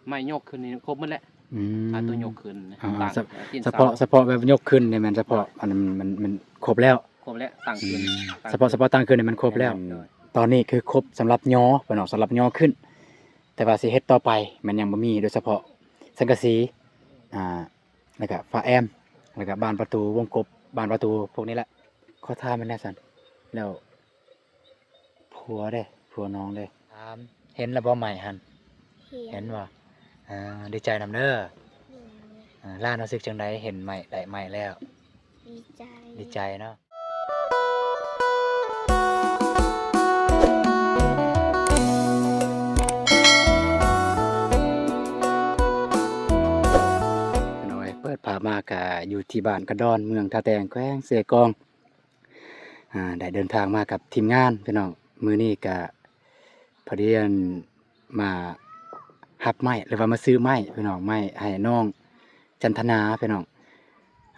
ໄມ້ຍົກຂຶ້ນນີ້ຄົບໝົດແຫຼະ. ອືມ ອ່າ ຕົວຍົກຂຶ້ນນະ ອ່າໆ ຕ່າງ ສະ ເຊັ່ນ ສະເພາະ ເສົາ ສະເພາະແບບຍົກຂຶ້ນນີ້ແມ່ນສະເພາະ ໂດຍ ອັນນັ້ນມັນ ມັນຄົບແລ້ວ. ຄົບແລ້ວ ຕັ້ງຂຶ້ນ ອືມ ຕັ້ງ ສະເພາະ ສະເພາະຕັ້ງຂຶ້ນນີ້ມັນຄົບແລ້ວ. ໂດຍ ຕອນນີ້ຄືຄົບສຳລັບຍໍ ພີ່ນ້ອງ ສຳລັບຍໍຂຶ້ນ ແຕ່ວ່າຊິເຮັດຕໍ່ໄປມັນຍັງບໍ່ມີ ໂດຍສະເພາະສັງກະສີ ອ່າ ແລ້ວກະຝາແອມ ແລ້ວກະບານປະຕູວົງກົບ ບານປະຕູພວກນີ້ແຫຼະ. ຂໍຖາມແມ່ນແດ່ຊັ້ນ ແລ້ວຜົວເດ້ ຜົວນ້ອງເດ້ ຖາມ ເຫັນແລ້ວບໍ່ໄມ້ຫັ້ນ? ເຫັນ ເຫັນບໍ່? ອ່າ ດີໃຈນຳເດີ. ໂດຍ ອ່າ ຫຼານຮູ້ສຶກຈັ່ງໃດ ເຫັນໄມ້ ໄດ້ໄມ້ແລ້ວ? ດີໃຈ ດີໃຈເນາະ. ນ້ອຍ ເປີດພາບມາກະຢູ່ທີ່ບ້ານກະດອນ ເມືອງທ່າແຕງ ແຂວງເຊກອງ. ອ່າ ໄດ້ເດີນທາງມາກັບທີມງານພີ່ນ້ອງ ມື້ນີ້ກະພໍດີ ອັນ ມາຮັບໄມ້ ຫຼືວ່າມາຊື້ໄມ້ພີ່ນ້ອງ ໄມ້ໃຫ້ນ້ອງຈັນທະນາພີ່ນ້ອງ.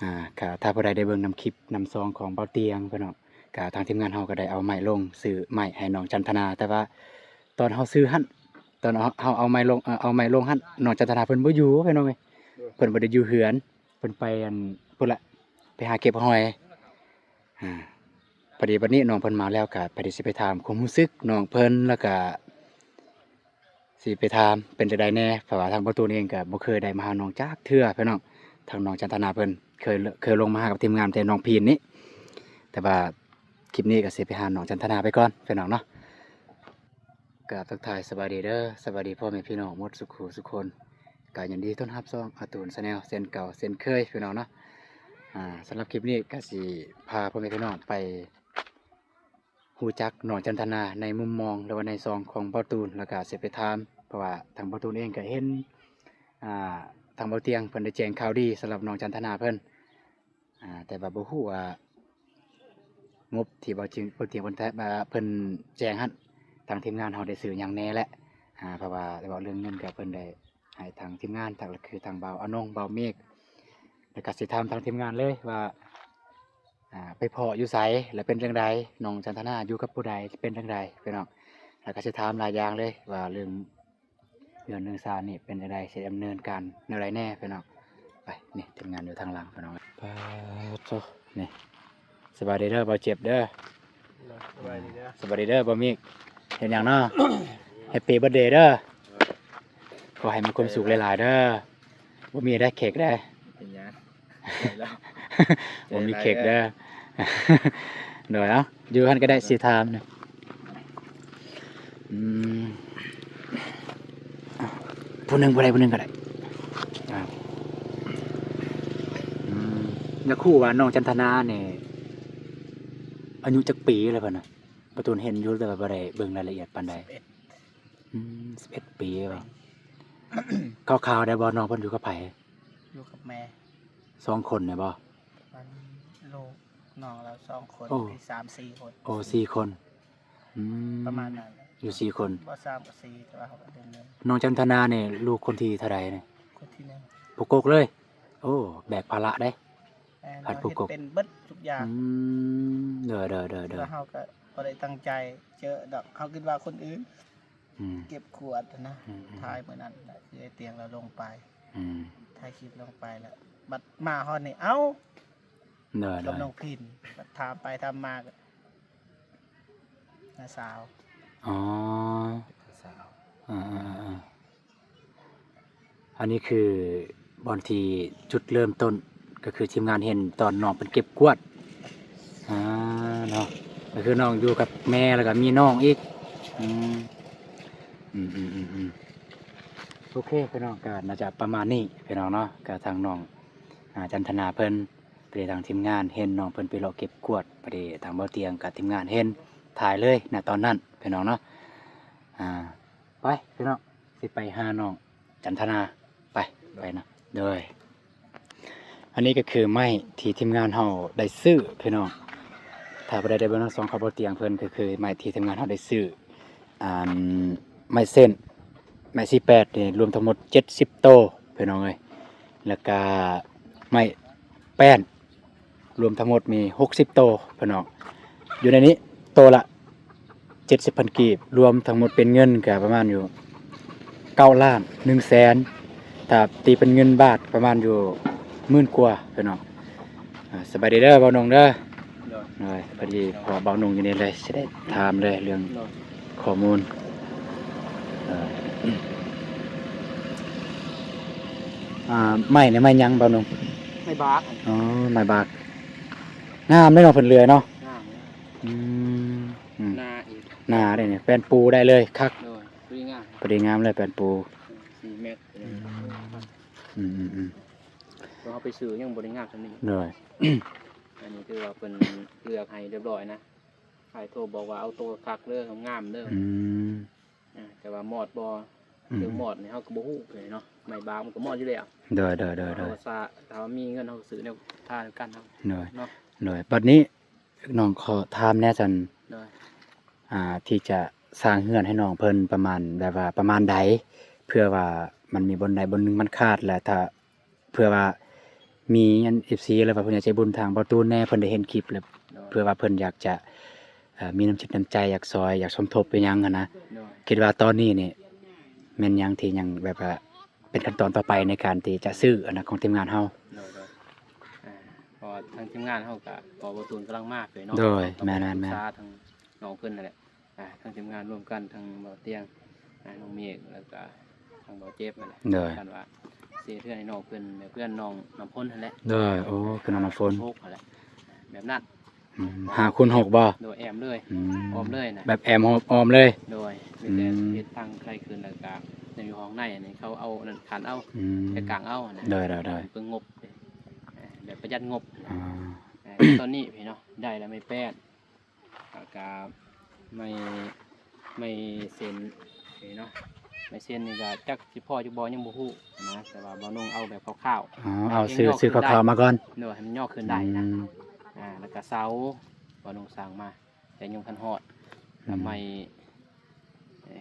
ອ່າ ກະຖ້າຜູ້ໃດໄດ້ເບິ່ງນຳຄລິບນຳຊ່ອງຂອງເບົາຕຽງພີ່ນ້ອງ ກະທາງທີມງານເຮົາກະໄດ້ເອົາໄມ້ລົງ ຊື້ໄມ້ໃຫ້ນ້ອງຈັນທະນາ ແຕ່ວ່າຕອນເຮົາຊື້ຫັ້ນ ຕອນເຮົາ ເຮົາເອົາໄມ້ລົງ ເອົາໄມ້ລົງຫັ້ນ ນ້ອງຈັນທະນາເພິ່ນບໍ່ຢູ່ພີ່ນ້ອງເອີຍ. ໂດຍ ເພິ່ນບໍ່ໄດ້ຢູ່ເຮືອນ ເພິ່ນໄປ ອັນ ພຸ້ນລະ ໄປຫາເກັບຫອຍ. ອ່າ ພໍດີບັດນີ້ນ້ອງເພິ່ນມາແລ້ວ ກະພໍດີຊິໄປຖາມຄວາມຮູ້ສຶກນ້ອງເພິ່ນ ແລ້ວກະຊິໄປຖາມເປັນຈັ່ງໃດແດ່ ເພາະວ່າທາງເບົາຕູນເອງກະບໍ່ເຄີຍໄດ້ມາຫານ້ອງຈັກເທື່ອພີ່ນ້ອງ. ທາງນ້ອງຈັນທະນາເພິ່ນເຄີຍ ເຄີຍລົງມາຫາກັບທີມງານແຕ່ນ້ອງພີນນີ້ ແຕ່ວ່າຄລິບນີ້ກະຊິໄປຫານ້ອງຈັນທະນາໄປກ່ອນພີ່ນ້ອງເນາະ. ກາບທັກທາຍສະບາຍດີເດີ ສະບາຍດີພໍ່ແມ່ພີ່ນ້ອງໝົດສູ່ຄູ່ສູ່ຄົນ. ກະຍິນດີຕ້ອນຮັບຊ່ອງອາຕູນ Channel ເຊັ່ນເກົ່າເຊັ່ນເຄີຍພີ່ນ້ອງເນາະ. ອ່າ ສຳລັບຄລິບນີ້ກະຊິພາພໍ່ແມ່ພີ່ນ້ອງໄປຮູ້ຈັກນ້ອງຈັນທະນາໃນມຸມມອງ ຫຼືວ່າໃນຊ່ອງຂອງເບົາຕູນ ແລ້ວກະຊິໄປຖາມ ເພາະວ່າທາງເບົາຕູນເອງກະເຫັນ ອ່າ ທາງເບົາຕຽງເພິ່ນໄດ້ແຈ້ງຂ່າວດີສຳລັບນ້ອງຈັນທະນາເພິ່ນ. ອ່າ ແຕ່ວ່າບໍ່ຮູ້ວ່າງົບທີ່ເບົາຕຽງ ເບົາຕຽງເພິ່ນ ເພິ່ນແຈ້ງຫັ້ນ ທາງທີມງານເຮົາໄດ້ຊື້ຫຍັງແດ່ແຫຼະ. ອ່າ ເພາະວ່າເວົ້າເລື່ອງເງິນກະເພິ່ນໄດ້ໃຫ້ທາງທີມງານ ທາງ ຄືທາງບ່າວອານົງ ບ່າວເມກ ແລ້ວກະຊິຖາມທາງທີມງານເລີຍວ່າ ອ່າ ໄປພໍ້ຢູ່ໃສ ແລ້ວເປັນຈັ່ງໃດ ນ້ອງຈັນທະນາຢູ່ກັບຜູ້ໃດ ເປັນຈັ່ງໃດພີ່ນ້ອງ. ແລ້ວກະຊິຖາມຫຼາຍຢ່າງເລີຍວ່າເລື່ອງ ເລື່ອງເລື່ອງຊາວນີ້ເປັນຈັ່ງໃດ ຊິດຳເນີນການແນວໃດແດ່ພີ່ນ້ອງ. ໄປ ນີ້ທີມງານຢູ່ທາງຫຼັງພີ່ນ້ອງ. ປາດໂທ້ ນີ້ ສະບາຍດີເດີ ບ່າວເຈັບເດີ. ສະບາຍດີເດີ ສະບາຍດີເດີ ບ່າວມິກ. ເຮັດຫຍັງເນາະ? Happy birthday ເດີ. ຂໍໃຫ້ມີຄວາມສຸກຫຼາຍໆເດີ. ບໍ່ມີໄດ້ເຄັກໄດ້ ເປັນຫຍັງ? ບໍ່ມີເຄັກເດີ. ໂດຍ ເອົາ ຢູ່ຫັ້ນກະໄດ້ ຊິຖາມ. ອືມ ຜູ້ໜຶ່ງບໍ່ໄດ້ ຜູ້ໜຶ່ງກະໄດ້. ອ່າ ອືມ ຢາກຮູ້ວ່ານ້ອງຈັນທະນານີ້ອາຍຸຈັກປີແລ້ວ? ເພິ່ນນະ ປະຕູນເຫັນຢູ່ ແຕ່ວ່າບໍ່ໄດ້ເບິ່ງລາຍລະອຽດປານໃດ. ສິບເອັດ ອືມ ສິບເອັດປີເບາະ. ຄາວໆໄດ້ບໍ່ ນ້ອງເພິ່ນຢູ່ກັບໃຜ? ຢູ່ກັບແມ່. ສອງຄົນນີ້ບໍ່? ອັນ ລູກນ້ອງລາວສອງຄົນ. ໂອ້ ມີສາມສີ່ຄົນ. ໂອ້ ສີ່ຄົນ. ອືມ ປະມານນັ້ນແຫຼະ ຢູ່ສີ່ຄົນ. ບໍ່ ສາມກະສີ່ ແຕ່ວ່າເຮົາກະເປັນ ນ້ອງຈັນທະນານີ້ລູກຄົນທີເທົ່າໃດນີ້? ຄົນທີໜຶ່ງ. ຜູ້ກົກເລີຍ. ໂອ້ ແບກພາລະເດ້. ແມ່ນ ເຮົາເຮັດເປັນເບິດທຸກຢ່າງ. ອືມ ໂດຍໆໆໆ. ແຕ່ວ່າເຮົາກະບໍ່ໄດ້ຕັ້ງໃຈ ເຈີດອກ ເຮົາຄິດວ່າຄົນອື່ນ ອືມ ເກັບຂວດຫັ້ນນະ. ອືມໆໆ. ຖ່າຍມື້ນັ້ນແຫຼະ ຄືໄອ້ຕຽງລາວລົງໄປ. ອືມ ຖ່າຍຄລິບລົງໄປແລ້ວ ບັດມາຮອດນີ້ ເອົ້າ ໂດຍໆ ກັບນ້ອງພິນ ຖາມໄປຖາມມາກະ ນ້າສາວ. ອໍ ນ້າສາວ. ເອີໆໆ ອັນນີ້ຄືບ່ອນທີ່ຈຸດເລີ່ມຕົ້ນ ກະຄືທີມງານເຫັນຕອນນ້ອງເພິ່ນເກັບກວາດ. ອ່າ ເນາະ ກະຄືນ້ອງຢູ່ກັບແມ່ ແລ້ວກະມີນ້ອງອີກ. ອືມ ອືມໆໆໆ. ໂອເຄພີ່ນ້ອງ ກະໜ້າຈະປະມານນີ້ພີ່ນ້ອງເນາະ. ກະທາງນ້ອງ ອ່າ ຈັນທະນາເພິ່ນ ພໍດີທາງທີມງານເຫັນນ້ອງເພິ່ນໄປເລາະເກັບກວາດ ພໍດີທາງເບົາຕຽງກັບທີມງານເຫັນ ຖ່າຍເລີຍນະຕອນນັ້ນພີ່ນ້ອງເນາະ. ອ່າ ໄປພີ່ນ້ອງ ຊິໄປຫານ້ອງຈັນທະນາ. ໄປ ໄປນະ. ໂດຍ ອັນນີ້ກະຄືໄມ້ທີ່ທີມງານເຮົາໄດ້ຊື້ພີ່ນ້ອງ. ຖ້າຜູ້ໃດໄດ້ເບິ່ງທາງຊ່ອງຂອງເບົາຕຽງເພິ່ນ ກະຄືໄມ້ທີ່ທີມງານເຮົາໄດ້ຊື້ ອັນ ໄມ້ເສັ້ນ ໄມ້ສີ່ແປດນີ້ ລວມທັງໝົດເຈັດສິບໂຕພີ່ນ້ອງເອີຍ. ແລ້ວກະໄມ້ແປ້ນ ລວມທັງໝົດມີຫົກສິບໂຕພີ່ນ້ອງ. ຢູ່ໃນນີ້ໂຕລະເຈັດສິບພັນກີບ ລວມທັງໝົດເປັນເງິນກະປະມານຢູ່ ເກົ້າລ້ານໜຶ່ງແສນ ຖ້າຕີເປັນເງິນບາດປະມານຢູ່ໝື່ນກວ່າພີ່ນ້ອງ. ອ່າ ສະບາຍດີເດີບ່າວນົງເດີ. ໂດຍ ໂດຍ ພໍດີພໍບ່າວນົງຢູ່ນີ້ເລີຍ ຊິໄດ້ຖາມເລີຍເລື່ອງ ໂດຍ ຂໍ້ມູນ. ເອີ ອ່າ ໄມ້ນີ້ໄມ້ຫຍັງບ່າວນົງ? ໄມ້ບາກ. ອໍ ໄມ້ບາກ ງາມເດ້ເນາະ ເພິ່ນເລື່ອຍເນາະ. ງາມ. ອືມ ອືມ ໜາອີກ ໜາເດ້ນີ້ ແປ້ນປູໄດ້ເລີຍ ຄັກ. ໂດຍ ພໍດີງາມ ພໍດີງາມເລີຍ ແປ້ນປູ ສີ່ແມັດ. ອືມ ອືມໆໆ ຕົວເຮົາໄປຊື້ຍັງບໍ່ໄດ້ງາມສ່ຳນີ້. ໂດຍ ອັນນີ້ຖືວ່າເພິ່ນເລືອກໃຫ້ຮຽບຮ້ອຍນະ ອ້າຍໂທບອກວ່າເອົາໂຕຄັກເດີ ງາມເດີ. ອືມ ອ່າ ແຕ່ວ່າມອດບໍ່ ອືມ ຄືມອດນີ້ເຮົາກໍບໍ່ຮູ້ເລີຍເນາະ ໄມ້ບາກມັນກໍມອດຢູ່ແລ້ວ. ໂດຍໆໆໆ ເຮົາກໍສາ ຖ້າວ່າມີເງິນເຮົາກໍຊື້ແນວທານກັນເນາະ. ໂດຍ ເນາະ ໂດຍ ບັດນີ້ ນ້ອງຂໍຖາມແດ່ຊັ້ນ ໂດຍ ອ່າ ທີ່ຈະສ້າງເຮືອນໃຫ້ນ້ອງເພິ່ນປະມານ ແບບວ່າປະມານໃດ ເພື່ອວ່າມັນມີບ່ອນໃດບ່ອນໜຶ່ງມັນຂາດ ແລະ ຖ້າເພື່ອວ່າມີອັນ ເອັຟຊີ ຫຼືວ່າຜູ້ໃຫຍ່ໃຈບຸນທາງບໍ່ຕູນແດ່ ເພິ່ນໄດ້ເຫັນຄລິບແລ້ວ ໂດຍ ເພື່ອວ່າເພິ່ນຢາກຈະ ເອີ ມີນ້ຳຈິດນ້ຳໃຈ ຢາກຊ່ອຍ ຢາກສົມທົບອີ່ຫຍັງຫັ້ນນະ. ໂດຍ ຄິດວ່າຕອນນີ້ນີ້ແມ່ນຫຍັງທີ່ຍັງແບບວ່າ ເປັນຂັ້ນຕອນຕໍ່ໄປໃນການທີ່ຈະຊື້ອັນນະຂອງທີມງານເຮົາ. ໂດຍ ໂດຍ ອ່າ ເພາະວ່າທາງທີມງານເຮົາກະ ເພາະວ່າບໍ່ຕູນກຳລັງມາເລີຍເນາະ. ໂດຍ ແມ່ນໆໆ ປຶກສາທາງນ້ອງເພິ່ນຫັ້ນແຫຼະ ອ່າ ທາງທີມງານລວມກັນ ທັງບ່າວຕຽງ ອ່າ ນ້ອງເມກ ແລ້ວກະທາງບ່າວເຈັບຫັ້ນແຫຼະ. ໂດຍ ກັນວ່າຊິເຮັດເຮືອນໃຫ້ນ້ອງເພິ່ນ ແບບເຮືອນນ້ອງນ້ຳຝົນຫັ້ນແຫຼະ. ໂດຍ ໂອ້ ຄືນ້ອງນ້ຳຝົນ ຫົກຫັ້ນແຫຼະ ແບບນັ້ນ. ອືມ ຫ້າຄູນຫົກບໍ່? ໂດຍ ແອມເລີຍ. ອືມ ອ້ອມເລີຍນະ ແບບແອມອ້ອມເລີຍ. ໂດຍ ມີແຕ່ ອືມ ເຮັດທາງໄຄຂຶ້ນ ແລ້ວກະຍັງຢູ່ຫ້ອງໃນນີ້ ເຂົາເອົາອັນນັ້ນຂັນເອົາ. ອືມ ແຕ່ກາງເອົານະ. ໂດຍໆໆ ເບິ່ງງົບເດ້ ອ່າ ແບບປະຢັດງົບ. ອ່າ ເອີ ຕອນນີ້ພີ່ເນາະ ໄດ້ແລ້ວໄມ້ແປ້ນ ແລ້ວກະໄມ້ ໄມ້ເຊັນນີ້ເນາະ ໄມ້ເຊັນນີ້ກະຈັກຊິພໍຢູ່ບໍ່ຍັງບໍ່ຮູ້ນະ ແຕ່ວ່າບ່າວນົງເອົາແບບຄ່າວໆ. ອໍ ເອົາຊື່ ຊື່ຄ່າວໆມາກ່ອນ. ໂດຍ ໃຫ້ມັນຍໍຂຶ້ນໄດ້ນະ. ອືມ ອ່າ ແລ້ວກະເສົາ ບ່າວນົງສັ່ງມາ ແຕ່ຍັງບໍ່ທັນຮອດ. ອືມ ແລ້ວໄມ້ ເອີ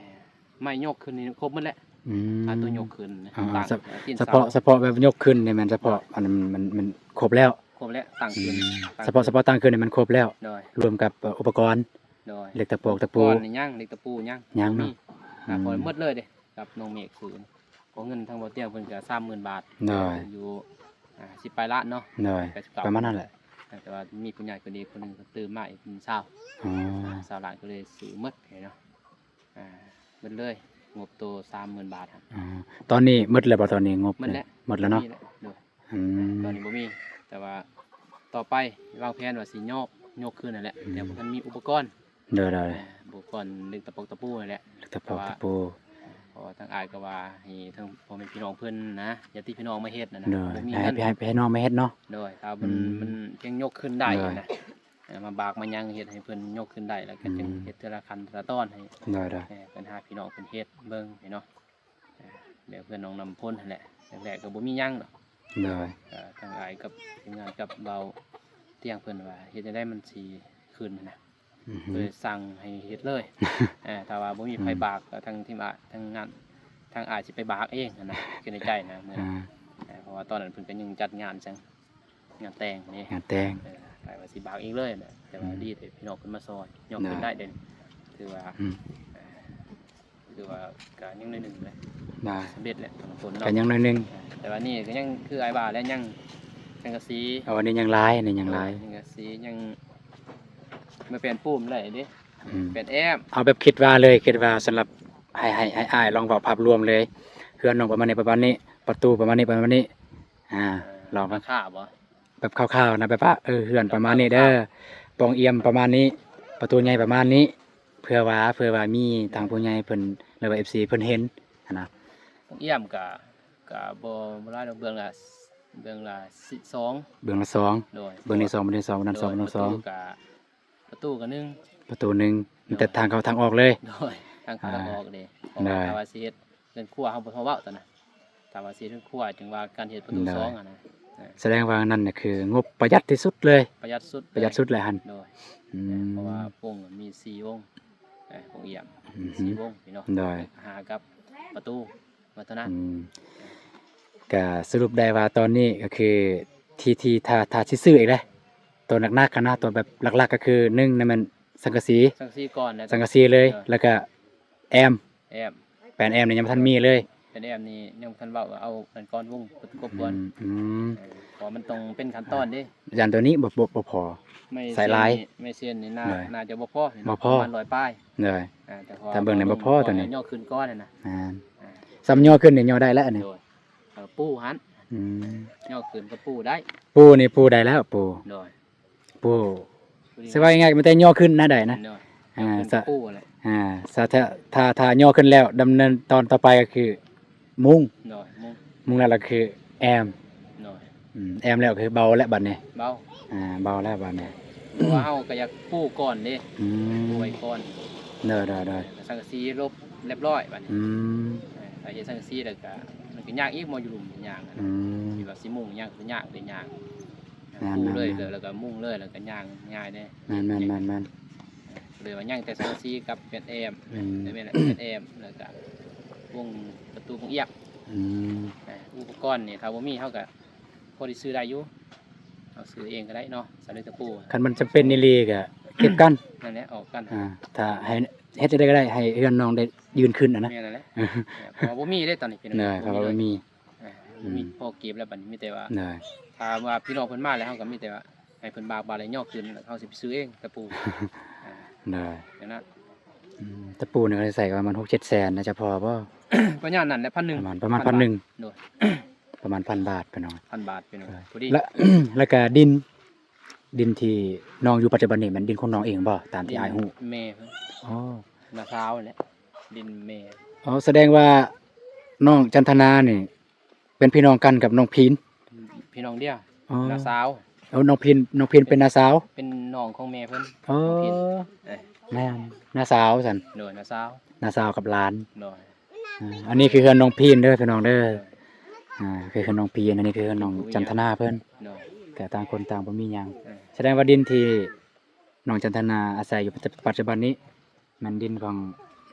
ໄມ້ຍົກຂຶ້ນນີ້ຄົບໝົດແຫຼະ. ອືມ ອ່າ ຕົວຍົກຂຶ້ນ ອ່າ ຕັ້ງ ສະ ຕີນເສົາ ສະເພາະ ສະເພາະແບບຍົກຂຶ້ນນີ້ແມ່ນສະເພາະ ໂດຍ ອັນນັ້ນມັນ ມັນຄົບແລ້ວ. ຄົບແລ້ວ ຕັ້ງຂຶ້ນ. ອືມ ຕັ້ງ ສະເພາະ ສະເພາະຕັ້ງຂຶ້ນນີ້ມັນຄົບແລ້ວ. ໂດຍ ລວມກັບ ເອີ ອຸປະກອນ. ໂດຍ ເຫຼັກຕະປອກຕະປູ ອຸປະກອນນີ້ຍັງ ເຫຼັກຕະປູຍັງ ຍັງເນາະ. ມີ ອືມ ອ່າ ພໍໝົດເລີຍເດ້ ກັບນ້ອງເມກຊື້ ເພາະເງິນທາງບ່າວຕຽງເພິ່ນກະສາມໝື່ນບາດ. ໂດຍ ຢູ່ ອ່າ ສິບປາຍລ້ານເນາະ. ໂດຍ ປະມານນັ້ນແຫຼະ ແຕ່ວ່າມີຜູ້ໃຫຍ່ເພິ່ນອີກຄົນໜຶ່ງເພິ່ນຕື່ມມາອີກເປັນຊາວ. ອໍ ຊາວລ້ານກໍເລີຍຊື້ໝົດເນາະ. ອ່າ ໝົດເລີຍ ງົບໂຕສາມໝື່ນບາດ. ອໍ ຕອນນີ້ໝົດແລ້ວບໍ່? ຕອນນີ້ງົບໝົດແລ້ວ ໝົດແລ້ວເນາະ. ໂດຍ ອືມ ຕອນນີ້ບໍ່ມີ ແຕ່ວ່າຕໍ່ໄປວາງແຜນວ່າຊິຍົກ ຍົກຂຶ້ນຫັ້ນແຫຼະ. ອືມ ແຕ່ບໍ່ທັນມີອຸປະກອນ. ໂດຍໆ ອຸປະກອນເຫຼັກຕະປອກຕະປູຫັ້ນແຫຼະ ເຫຼັກຕະປອກຕະປູ. ເພາະວ່າທາງອ້າຍກໍວ່າໃຫ້ທາງພໍ່ແມ່ພີ່ນ້ອງເພິ່ນນະ ຍາດຕິພີ່ນ້ອງມາເຮັດຫັ້ນນະ. ໂດຍ ບໍ່ມີ ໃຫ້ ເງິນ ໃຫ້ ໃຫ້ນ້ອງມາເຮັດເນາະ. ໂດຍ ຖ້າມັນ ອືມ ມັນຍັງຍົກຂຶ້ນໄດ້ ໂດຍ ນະ ເອີ ມາບາກມາຫຍັງເຮັດໃຫ້ເພິ່ນຍົກຂຶ້ນໄດ້ ແລ້ວກໍ ອືມ ຈຶ່ງເຮັດເທື່ອລະຂັ້ນເທື່ອລະຕອນໃຫ້. ໂດຍໆ ເອີ ເພິ່ນຫາພີ່ນ້ອງເພິ່ນເຮັດເບິ່ງເນາະ. ເອີ ແບບເຮືອນນ້ອງນ້ຳຝົນຫັ້ນແຫຼະ ແລກໆກໍບໍ່ມີຫຍັງດອກ. ໂດຍ ກໍທາງອ້າຍກັບທີມງານກັບບ່າວຕຽງເພິ່ນວ່າເຮັດຈັ່ງໃດມັນຊິຂຶ້ນນະ. ອືຮຶ ເລີຍສັ່ງໃຫ້ເຮັດເລີຍ. ເອີ ຖ້າວ່າບໍ່ມີໃຜ ອືມ ບາກ ກໍທາງທີມ ອາ ທາງງານ ທາງອ້າຍຊິໄປບາກເອງຫັ້ນນະ ຄິດໃນໃຈນະ ມື້ນັ້ນ. ອ່າ ເອີ ເພາະວ່າຕອນນັ້ນເພິ່ນກໍຍັງຈັດງານ ງານແຕ່ງເດ້ ງານແຕ່ງ. ເອີ ອ້າຍວ່າຊິບາກເອງເລີຍ ແຕ່ວ່າ ອືມ ດີແຕ່ພີ່ນ້ອງເພິ່ນມາຊ່ອຍ ຍົກຂຶ້ນ ໂດຍ ໄດ້ເດ້ ຖືວ່າ ອືມ ເອີ ຄືວ່າກໍຍັງໜ້ອຍໜຶ່ງເລີຍ ໄດ້ ສຳເລັດແຫຼະ ສຳລັບຄົນເນາະ ກໍຍັງໜ້ອຍໜຶ່ງ. ເອີ ແຕ່ວ່ານີ້ກໍຍັງຄືອ້າຍວ່າແຫຼະ ຍັງສັງກະສີ. ເອົາ ອັນນີ້ຍັງຫຼາຍ ອັນນີ້ຍັງຫຼາຍ ໂດຍ ສັງກະສີຍັງ ມາແປນປູມໄດ້ເດ້. ອືມ ແປນແອ້ມ ເອົາແບບຄິດວ່າເລີຍ ຄິດວ່າສຳລັບ ໃຫ້ ໃຫ້ ໃຫ້ອ້າຍລອງເວົ້າພາບລວມເລີຍ ເຮືອນນ້ອງປະມານນີ້ ປະມານນີ້ ປະຕູປະມານນີ້ ປະມານນີ້. ອ່າ ເອີ ລອງ ລາຄາບໍ່? ແບບຄ່າວໆນະ ແບບວ່າ ເອີ ເຮືອນປະມານນີ້ເດີ ປ່ອງອ່ຽມປະມານນີ້ ປະຕູໃຫຍ່ປະມານນີ້ ເພື່ອວ່າ ເພື່ອວ່າມີທາງຜູ້ໃຫຍ່ເພິ່ນ ຫຼືວ່າ ເອັຟຊີ ເພິ່ນເຫັນຫັ້ນນະ. ປ່ອງອ່ຽມກະ ກະບໍ່ ບໍ່ຫຼາຍດອກ ເບື້ອງລະ ເບື້ອງລະສອງ ເບື້ອງລະສອງ. ໂດຍ ເບື້ອງນີ້ສອງ ເບື້ອງນີ້ສອງ ເບື້ອງນັ້ນສອງ ເບື້ອງນັ້ນສອງ. ໂດຍ ປະຕູກະ ປະຕູກະໜຶ່ງ ປະຕູໜຶ່ງ. ໂດຍ ມີແຕ່ທາງເຂົ້າທາງອອກເລີຍ. ໂດຍ ທາງເຂົ້າ ອ່າ ທາງອອກເດ້ ເພາະວ່າ ໂດຍ ຖ້າວ່າຊິເຮັດເຮືອນຄົວ ເຮົາບໍ່ພໍເວົ້າຕອນນັ້ນ ຖ້າວ່າຊິເຮັດເຮືອນຄົວ ຈຶ່ງວ່າການເຮັດປະຕູ ໂດຍ ສອງຫັ້ນນະ. ອ່າ ສະແດງວ່ານັ້ນນະຄືງົບປະຢັດທີ່ສຸດເລີຍ ປະຢັດສຸດເລີຍ ປະຢັດສຸດເລີຍຫັ້ນ. ໂດຍ ອືມ ເພາະວ່າປົງມີສີ່ວົງ ເອີ ປົງອ່ຽມ ອືຮຶ ສີ່ວົງພີ່ນ້ອງ. ໂດຍ ຫາກັບປະຕູ ວັດທະນະ. ອືມ ກະສະຫຼຸບໄດ້ວ່າຕອນນີ້ກໍຄືທີ່ ທີ່ ຖ້າ ຖ້າຊິຊື້ອີກເດ້ ໂຕໜັກໆຫັ້ນນະ ໂຕແບບຫຼັກໆກໍຄື ໜຶ່ງນັ້ນແມ່ນສັງກະສີ ສັງກະສີກ່ອນ ແລ້ວ ສັງກະສີເລີຍ ເອີ ແລ້ວກໍແອ້ມ ແອ້ມ ແປນແອມນີ້ຍັງບໍ່ທັນມີເລີຍ. ແປນແອມນີ້ຍັງບໍ່ທັນເວົ້າ ເອົານັ້ນກ່ອນ ວົງປະຕູກົບກ່ອນ. ອືມ ອືມ ເອີ ເພາະວ່າມັນຕ້ອງເປັນຂັ້ນຕອນເດ້. ຢ້ານໂຕນີ້ບໍ່ ບໍ່ ບໍ່ພໍ ໄມ້ ສາຍລາຍ ໄມ້ເຊນນີ້ໜ້າ ໂດຍ ໜ້າຈະບໍ່ພໍ ບໍ່ພໍ ປະມານຮ້ອຍປາຍ. ໂດຍ ອ່າ ແຕ່ເບິ່ງແລ້ວບໍ່ພໍໂຕນີ້ ຍໍຂຶ້ນກ່ອນຫັ້ນນະ. ແມ່ນ ອ່າ ສ່ຳຍໍຂຶ້ນນີ້ຍໍໄດ້ແລ້ວອັນນີ້. ໂດຍ ເອີ ປູຫັ້ນ ອືມ ຍໍຂຶ້ນກໍປູໄດ້. ປູນີ້ປູໄດ້ແລ້ວ ປູ ໂດຍ ປູ ຊິວ່າງ່າຍໆ ມັນແຕ່ຍໍຂຶ້ນນະໄດ້ນະ. ໂດຍ ອ່າ ຍໍຂຶ້ນກໍປູແຫຼະ. ອ່າ ຖ້າ ຖ້າ ຖ້າຍໍຂຶ້ນແລ້ວ ດຳເນີນຕອນຕໍ່ໄປກໍຄືມຸງ. ໂດຍ ມຸງ ມຸງແລ້ວກໍຄືແອມ. ໂດຍ ອືມ ແອມແລ້ວຄືເບົາແລ້ວບັດນີ້. ເບົາ ອ່າ ເບົາແລ້ວບັດນີ້ ເພາະວ່າເຮົາກໍຢາກປູກ່ອນເດ້. ອືມ ປູໄວ້ກ່ອນ. ໂດຍ ໂດຍ ໂດຍ ສັງກະສີລົບຮຽບຮ້ອຍບັດນີ້. ອືມ ເອີ ຖ້າເຮັດສັງກະສີແລ້ວກໍ ມັນກໍຍາກອີກ ໝໍຢູ່ລຸ່ມຍາງ ອືມ ທີ່ວ່າຊິມຸງຫຍັງກໍຍາກເດ້ ຍາກ. ແມ່ນໆໆ ປູເລີຍ ແລ້ວກໍມຸງເລີຍ ແລ້ວກໍຍ່າງງ່າຍເດ້. ແມ່ນໆໆໆ ເລີຍວ່າຍັງແຕ່ສັງກະສີກັບແຜ່ນແອມ. ອືມ ແມ່ນແຫຼະ ແຜ່ນແອມ ແລ້ວກໍວົງປະຕູວົງອຽບ. ອືມ ເອີ ອຸປະກອນນີ້ຖ້າບໍ່ມີເຮົາກໍພໍໄດ້ຊື້ໄດ້ຢູ່ ເຮົາຊື້ເອງກໍໄດ້ເນາະ ສຳເລັດຕະປູ. ຄັນມັນຈຳເປັນອີ່ຫຼີກໍເກັບກັນ ນັ້ນແຫຼະ ອອກກັນ. ອ່າ ຖ້າໃຫ້ເຮັດຈັ່ງໃດກໍໄດ້ໃຫ້ເຮືອນນ້ອງໄດ້ຢືນຂຶ້ນຫັ້ນນະ. ແມ່ນແຫຼະ ເພາະວ່າບໍ່ມີເດ້ຕອນນີ້ພີ່ນ້ອງ. ເອີ ເພາະວ່າບໍ່ມີ ບໍ່ມີ ອືມ ພໍເກັບແລ້ວບັດນີ້ ມີແຕ່ວ່າ ໂດຍ ຖ້າວ່າພີ່ນ້ອງເພິ່ນມາແລ້ວ ເຮົາກໍມີແຕ່ວ່າໃຫ້ເພິ່ນບາກບາດແລ້ວຍໍຂຶ້ນ ແລ້ວເຮົາຊິໄປຊື້ເອງຕະປູ. ອ່າ ໂດຍ ຈັ່ງນັ້ນ. ອືມ ຕະປູນີ້ກໍໄດ້ໃຊ້ປະມານຫົກເຈັດແສນ ໜ້າຈະພໍບໍ່? ປະມານນັ້ນແຫຼະ ພັນໜຶ່ງ ປະມານ ປະມານພັນໜຶ່ງ. ໂດຍ ປະມານພັນບາດພີ່ນ້ອງ ພັນບາດພີ່ນ້ອງ. ພໍດີ ແລ້ວ ແລ້ວກໍດິນ ດິນທີ່ນ້ອງຢູ່ປັດຈຸບັນນີ້ແມ່ນດິນຂອງນ້ອງເອງບໍ່? ຕາມທີ່ອ້າຍຮູ້ ແມ່ເພິ່ນ. ອໍ ນ້າສາວແຫຼະ ດິນແມ່. ອໍ ສະແດງວ່ານ້ອງຈັນທະນານີ້ ເປັນພີ່ນ້ອງກັນກັບນ້ອງພີນ. ພີ່ນ້ອງດຽວ. ອໍ ນ້າສາວ. ເອົາ ນ້ອງພີນ ນ້ອງພີນເປັນນ້າສາວ ເປັນນ້ອງຂອງແມ່ເພິ່ນ. ອໍ ນ້ອງພີນ ເອີ ແມ່ນ ນ້າສາວຊັ້ນ. ໂດຍ ນ້າສາວ ນ້າສາວກັບຫຼານ. ໂດຍ ອ່າ ອັນນີ້ຄືເຮືອນນ້ອງພີນເດີພີ່ນ້ອງເດີ. ໂດຍ ອ່າ ຄືເຮືອນນ້ອງພີນ ອັນນີ້ຄືເຮືອນນ້ອງຈັນທະນາເພິ່ນ. ໂດຍ ກໍຕ່າງຄົນຕ່າງບໍ່ມີຫຍັງ. ເອີ ສະແດງວ່າດິນທີ່ ນ້ອງຈັນທະນາອາໄສຢູ່ປັດຈຸບັນນີ້ ແມ່ນດິນຂອງ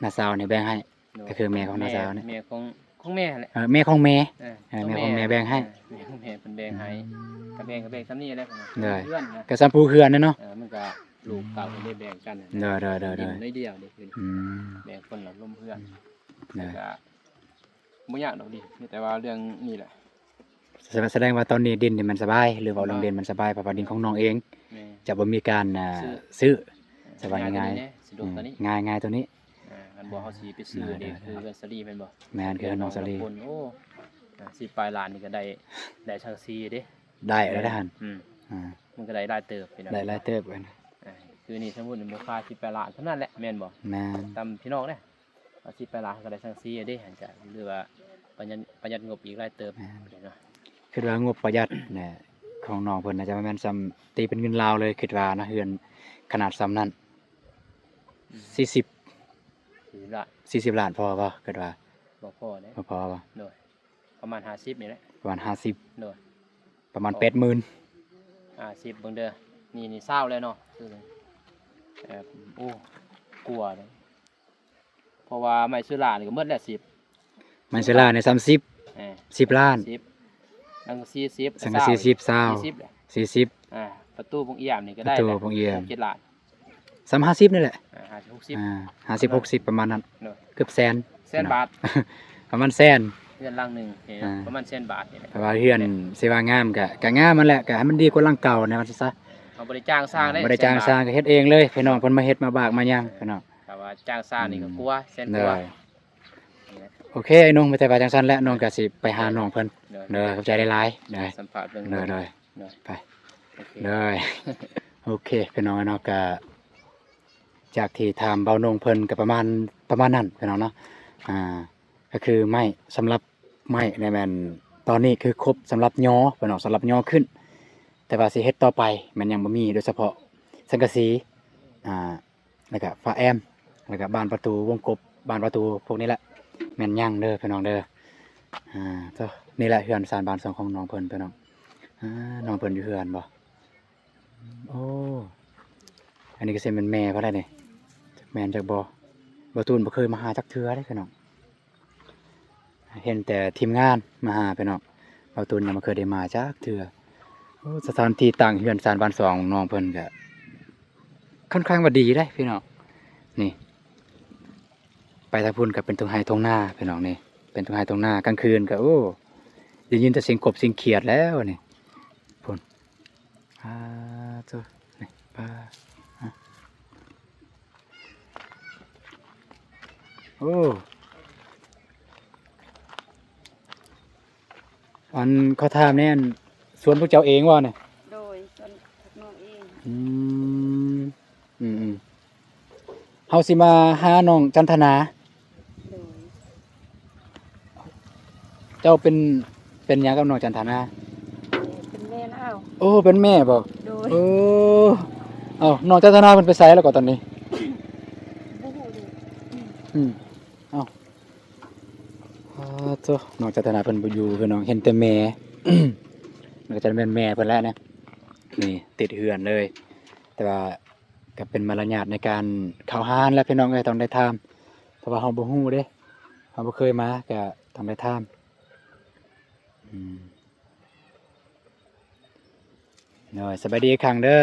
ນ້າສາວນີ້ແບ່ງໃຫ້. ໂດຍ ກໍຄືແມ່ຂອງນ້າສາວນີ້ ແມ່ຂອງ ຂອງແມ່ຫັ້ນແຫຼະ. ເອີ ແມ່ຂອງແມ່ ເອີ ແມ່ຂອງແມ່ແບ່ງໃຫ້. ເອີ ແມ່ຂອງແມ່ເພິ່ນແບ່ງໃຫ້. ອືມ ກໍແບ່ງ ກໍແບ່ງສ່ຳນີ້ແຫຼະ. ໂດຍ ເຮືອນນະ ກໍສ່ຳປູເຮືອນນະເນາະ. ເອີ ມັນກໍລູກເຕົ້າເພິ່ນໄດ້ແບ່ງກັນ. ໂດຍໆໆໆ ດິນໜ້ອຍດຽວເດ້. ອືມ ແບ່ງຄົນລະລົມເຮືອນ. ໂດຍ ແລ້ວກໍ ບໍ່ຍາກດອກດິ ມີແຕ່ວ່າເລື່ອງນີ້ແຫຼະ. ສະ ສະແດງວ່າຕອນນີ້ດິນນີ້ມັນສະບາຍ ຫຼືເວົ້າເລື່ອງດິນມັນສະບາຍ ເພາະວ່າດິນຂອງນ້ອງເອງ. ແມ່ນ ຈະບໍ່ມີການ ອ່າ ຊື້ ຊື້ ສະບາຍງ່າຍ ງ່າຍ ງ່າຍໂຕນີ້. ອ່າ ຄັນບໍ່ເຮົາຊິໄປຊື້ນີ້ ຄືເຮືອນສາລີແມ່ນບໍ່? ແມ່ນ ຄືເຮືອນນ້ອງສາລີ. ໂອ້ ອ່າ ສິບປາຍລ້ານນີ້ກໍໄດ້ ໄດ້ສັງກະສີເດ້. ໄດ້ແລ້ວຫັ້ນ. ອືມ ອ່າ ມັນກໍໄດ້ຫຼາຍເຕີບ ໄດ້ຫຼາຍເຕີບ. ອ່າ ຄືນີ້ສົມມຸດມີມູນຄ່າສິບປາຍລ້ານເທົ່ານັ້ນແຫຼະ ແມ່ນບໍ່? ແມ່ນ ຕາມພີ່ນ້ອງເດ້. ອາຊີບໄປລາວເຮົາກໍໄດ້ສັງກະສີເດ້ ຫັ້ນກະ ຫຼືວ່າປະຢັດ ປະຢັດງົບອີກຫຼາຍເຕີບ. ແມ່ນ ເນາະ ຄິດວ່າງົບປະຢັດແຫຼະ ຂອງນ້ອງເພິ່ນໜ້າຈະບໍ່ແມ່ນສ່ຳ ຕີເປັນເງິນລາວເລີຍ ຄິດວ່ານະ ເຮືອນຂະໜາດສ່ຳນັ້ນ ອືມ ສີ່ສິບ ສີ່ສິບລ້ານ ສີ່ສິບລ້ານພໍບໍ່? ຄິດວ່າບໍ່ພໍເດ້. ບໍ່ພໍບໍ່? ໂດຍ ປະມານຫ້າສິບນີ້ແຫຼະ ປະມານຫ້າສິບ. ໂດຍ ປະມານແປດໝື່ນ ຫ້າສິບ ເບິ່ງເດີ ນີ້ ນີ້ຊາວແລ້ວເນາະ ເອີ ໂອ້ ກວ່າເດ້ ເພາະວ່າໄມ້ເຊລານີ້ກໍໝົດແລ້ວ ສິບ ໄມ້ເຊລານີ້ສາມສິບ ເອີ ສິບລ້ານ ສິບ ສັງກະສີສິບ ສັງກະສີສິບ ຊາວ ສີ່ສິບ ອ່າ ປະຕູໂຮງອຽມນີ້ກໍໄດ້ ປະຕູໂຮງອຽມ ເຈັດລ້ານ ສາມ ຫ້າສິບນີ້ແຫຼະ ອ່າ ຫ້າສິບ ຫົກສິບ ອ່າ ຫ້າສິບ ຫົກສິບ ປະມານນັ້ນ ໂດຍ ເກືອບແສນ ແສນບາດ ປະມານແສນ ເຮືອນຫຼັງໜຶ່ງ ອ່າ ປະມານແສນບາດນີ້ແຫຼະ ເພາະວ່າເຮືອນຊິວ່າງາມກະ ກະງາມຫັ້ນແຫຼະ ກະໃຫ້ມັນດີກວ່າຫຼັງເກົ່າແນວວ່າຊັ້ນຊະ ເຮົາບໍ່ໄດ້ຈ້າງຊ່າງເດ້ ບໍ່ໄດ້ຈ້າງຊ່າງ ເຮັດເອງເລີຍ ພີ່ນ້ອງເພິ່ນມາເຮັດມາບາກມາຫຍັງ ພີ່ນ້ອງ ຖ້າວ່າຈ້າງຊ່າງນີ້ກໍ ອືມ ກວ່າແສນກວ່າ ໂດຍ ໂອເຄ ອ້າຍໜຸ່ງ ມີແຕ່ວ່າຈັ່ງຊັ້ນແຫຼະ ນ້ອງກໍຊິໄປຫານ້ອງເພິ່ນ ໂດຍ ໂດຍ ຂອບໃຈຫຼາຍໆ ໂດຍ ສຳພາດເບິ່ງ ໂດຍ ໂດຍ ໂດຍ ໄປ ໂອເຄ ໂດຍ ໂອເຄ ພີ່ນ້ອງເນາະ ກໍຈາກທີ່ຖາມເບົານົງເພິ່ນກໍປະມານ ປະມານນັ້ນ ພີ່ນ້ອງເນາະ ອ່າ ກໍຄືໄມ້ ສຳລັບໄມ້ນີ້ແມ່ນ ຕອນນີ້ຄືຄົບສຳລັບຍໍ ພີ່ນ້ອງ ສຳລັບຍໍຂຶ້ນ ແຕ່ວ່າຊິເຮັດຕໍ່ໄປແມ່ນຍັງບໍ່ມີ ໂດຍສະເພາະສັງກະສີ ອ່າ ແລ້ວກະຝາແອມ ແລ້ວກະບານປະຕູວົງກົບ ບານປະຕູພວກນີ້ແຫຼະ ແມ່ນຍັງເດີພີ່ນ້ອງເດີ ອ່າ ໂທ້ ນີ້ແຫຼະເຮືອນຊານບ້ານຊ່ອງຂອງນ້ອງເພິ່ນ ພີ່ນ້ອງ ອ່າ ນ້ອງເພິ່ນຢູ່ເຮືອນບໍ່? ໂອ້ ອັນນີ້ກໍຊິແມ່ນແມ່ເພິ່ນແຫຼະນີ້ ຈັກແມ່ນຈັກບໍ່ ບໍ່ຕູນບໍ່ເຄີຍມາຫາຈັກເທື່ອເດ້ພີ່ນ້ອງ. ເຫັນແຕ່ທີມງານມາຫາພີ່ນ້ອງ ເບົາຕຸນຍັງບໍ່ເຄີຍໄດ້ມາຈັກເທື່ອ. ໂອ້ ສະຖານທີ່ຕັ້ງເຮືອນຊານບ້ານຊ່ອງນ້ອງເພິ່ນກະຄ່ອນຂ້າງວ່າດີເດ້ພີ່ນ້ອງ ນີ້ ປທາງພຸ້ນກໍເປັນທົ່ງໄຮ່ທົ່ງນາພີ່ນ້ອງນີ້ ເປັນທົ່ງໄຮ່ທົ່ງນາ ກາງຄືນກໍ ໂອ້ ໄດ້ຍິນແຕ່ສຽງກົບສຽງຂຽດແລ້ວນີ້ ພຸ້ນ ອາ ໂທ້ ນີ້ ປາ ອາ ໂອ້ ອັນ ຂໍຖາມແດ່ ອັນ ສວນພວກເຈົ້າເອງບໍ່ນີ້? ໂດຍ ສວນພວກນ້ອງເອງ. ອືມ ອືມໆ ເຮົາຊິມາຫານ້ອງຈັນທະນາ. ໂດຍ ເຈົ້າເປັນ ເປັນຫຍັງກັບນ້ອງຈັນທະນາ? ເປັນແມ່ລາວ. ໂອ້ ເປັນແມ່ບໍ່? ໂດຍ ໂອ້ ເອົ້າ ນ້ອງຈັນທະນາເພິ່ນໄປໃສແລ້ວກໍຕອນນີ້? ບໍ່ຮູ້ເດ. ອືມ ເອົ້າ ອາ ໂທ້ ນ້ອງຈັນທະນາເພິ່ນບໍ່ຢູ່ ພີ່ນ້ອງ ເຫັນແຕ່ແມ່ ມັນກໍຈະແມ່ນແມ່ເພິ່ນແຫຼະນະ ນີ້ ຕິດເຮືອນເລີຍ ແຕ່ວ່າ ກໍເປັນມາລະຍາດໃນການເຂົ້າຮ້ານແຫຼະພີ່ນ້ອງເອີຍ ຕ້ອງໄດ້ຖາມ ເພາະວ່າເຮົາບໍ່ຮູ້ເດ້ ເຮົາບໍ່ເຄີຍມາ ກໍຕ້ອງໄດ້ຖາມ. ອືມ ໂດຍ ສະບາຍດີອີກຄັ້ງເດີ.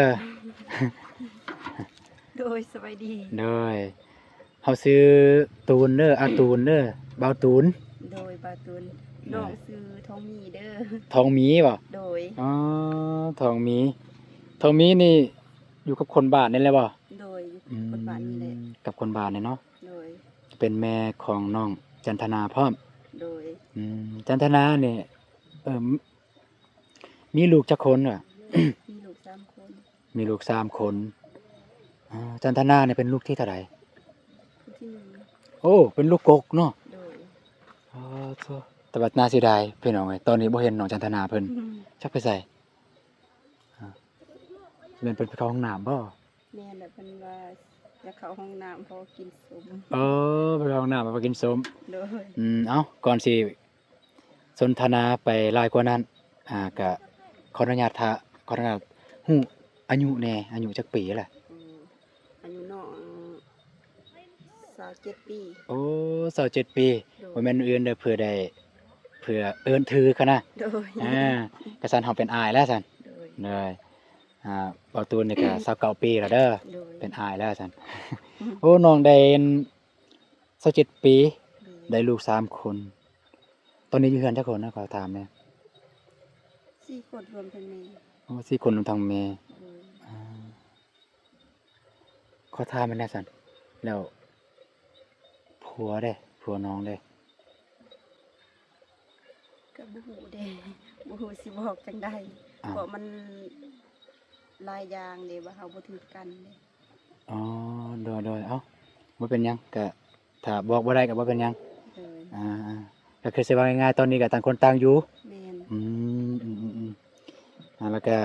ໂດຍ ສະບາຍດີ. ໂດຍ ເຮົາຊື່ຕູນເດີ ອາຕູນເດີ ບ່າວຕູນ. ໂດຍ ບ່າວຕູນ. ໂດຍ ນ້ອງຊື່ທອງມີເດີ. ທອງມີບໍ່? ໂດຍ. ອໍ ທອງມີ ທອງມີນີ້ຢູ່ກັບຄົນບ້ານນີ້ແຫຼະບໍ່? ໂດຍ ຢູ່ ອືມ ຄົນບ້ານນີ້ແຫຼະ. ກັບຄົນບ້ານນີ້ເນາະ. ໂດຍ ເປັນແມ່ຂອງນ້ອງຈັນທະນາພ້ອມ. ໂດຍ. ອືມ ຈັນທະນານີ້ ເອີ ມີລູກຈັກຄົນວະ? ມີລູກສາມຄົນ. ມີລູກສາມຄົນ. ອາ ຈັນທະນານີ້ເປັນລູກທີເທົ່າໃດ? ຜູ້ທີໜຶ່ງ. ໂອ້ ເປັນລູກກົກເນາະ. ໂດຍ. ອໍ ໂທ້ ແຕ່ວ່າໜ້າເສຍດາຍພີ່ນ້ອງເອີຍ ຕອນນີ້ບໍ່ເຫັນນ້ອງຈັນທະນາເພິ່ນ. ອືມ ຈັກໄປໃສ? ອາ ແມ່ນເພິ່ນໄປເຂົ້າຫ້ອງນ້ຳບໍ່? ແມ່ນແຫຼະ ເພິ່ນວ່າຢາກເຂົ້າຫ້ອງນ້ຳ ເພາະວ່າກິນສົ້ມ. ເອີ ໄປເຂົ້າຫ້ອງນ້ຳ ເພາະວ່າກິນສົ້ມ. ໂດຍ. ອືມ ເອົ້າ ກ່ອນຊິ ສົນທະນາໄປຫຼາຍກວ່ານັ້ນ ອາ ກະຂໍອະນຸຍາດ ຖ້າ ຂໍອະນຸຍາດຮູ້ອາຍຸແດ່ ອາຍຸຈັກປີລະ? ອືມ ອາຍຸນ້ອງຊາວເຈັດປີ. ໂອ້ ຊາວເຈັດປີ. ໂດຍ. ບໍ່ແມ່ນອື່ນເດີ ເພື່ອໄດ້ ເພື່ອເອີ້ນຖືກຫັ້ນນະ. ໂດຍ. ອາ ກະຊັ້ນເຮົາເປັນອ້າຍແລ້ວຊັ້ນ. ໂດຍ. ໂດຍ. ອາ ບ່າວຕູນນີ້ກະຊາວເກົ້າປີແລ້ວເດີ. ໂດຍ. ເປັນອ້າຍແລ້ວຊັ້ນ. ອືມ ໂອ້ ນ້ອງໄດ້ ຊາວເຈັດປີ. ໂດຍ. ໄດ້ລູກສາມຄົນ. ຕອນນີ້ຢູ່ເຮືອນຈັກຄົນນະ ຂໍຖາມແດ່? ສີ່ຄົນ ລວມທັງແມ່. ໂອ້ ສີ່ຄົນລວມທັງແມ່. ໂດຍ. ອາ ຂໍຖາມແດ່ຊັ້ນ ແລ້ວຜົວເດ ຜົວນ້ອງເດ? ກໍບໍ່ຮູ້ເດ ບໍ່ຮູ້ຊິບອກຈັ່ງໃດ. ອ້າວ ເພາະມັນຫຼາຍຢ່າງເດ ວ່າເຮົາບໍ່ຖືກກັນເດ. ອໍ ໂດຍໆ ເອົ້າ ບໍ່ເປັນຫຍັງ ກະຖ້າບອກບໍ່ໄດ້ກໍບໍ່ເປັນຫຍັງ. ໂດຍ. ອ່າໆ ກໍຄືຊິເວົ້າງ່າຍໆ ຕອນນີ້ກໍຕ່າງຄົນຕ່າງຢູ່. ແມ່ນ. ອືມ ອືມໆໆ ອ່າ ແລ້ວກໍ